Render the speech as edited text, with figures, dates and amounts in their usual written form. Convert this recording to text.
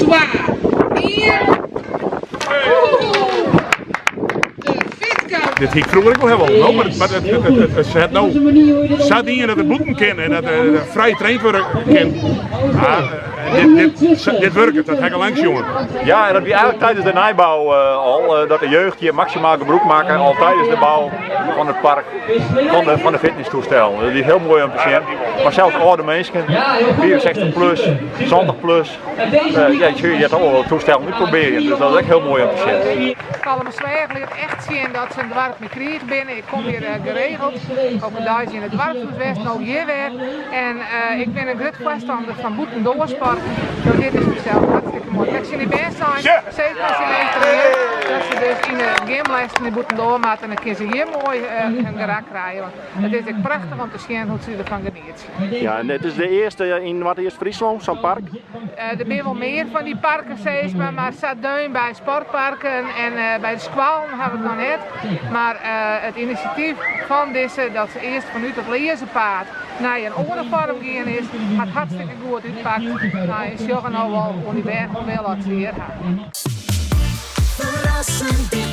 Twa, ien. De Fitkamp. Dit hie ik froeger ek wol ha wollen, no, mar it, it, it, it, se hat no sa dien dat it bûten kin en dat it frij traind wurde kin. Ah, dit, dit, dit wurket, dat ha ik al lang sjoen. Ja, en dat wie eigenlijk tijdens de nijbou al, dat de jeugd hier maximaal gebruik maken, al tijdens de bou fan it park, fan de fitnesstoestellen. Dat is hiel moai om te sjen. Mar sels âlde minsken, 65 plus, 70 plus, ja, je toch wol toestellen útprobearjen. Dus dat is ek hiel moai om te sjen. Kollumersweach lit echt sjen dat se in doarp mei kriich binne. Ik kom hjir geregeld, op in dei yn it doarpshûs west, no hjir wer. En ik bin in grut foarstanner fan bûtendoarsporten. Dus dit is fansels hartstikke moai. Ik tsjin dy bern sein, seker as se yn dat se dus yn de gymlessen yn bûtendoar moatte en dan kinne se hjir moai hun gerak krije. Want it is ek prachtich om te sjen hoe't se derfan genietsje. Ja, en it is de earste yn Noardeast-Fryslân, sa'n park? Der binne wol mear fan dy parken sis mar, mar sa deun by sportparken en by de skoallen ha we it noch net. Mar it inisjatyf fan dizze, dat se earst fanút it leaze paad nei in oare foarm gien is, hat hartstikke goed útpakt. No, je sjogge no wol oan dy bern hoe wille oft se hjir ha. Ferrassend.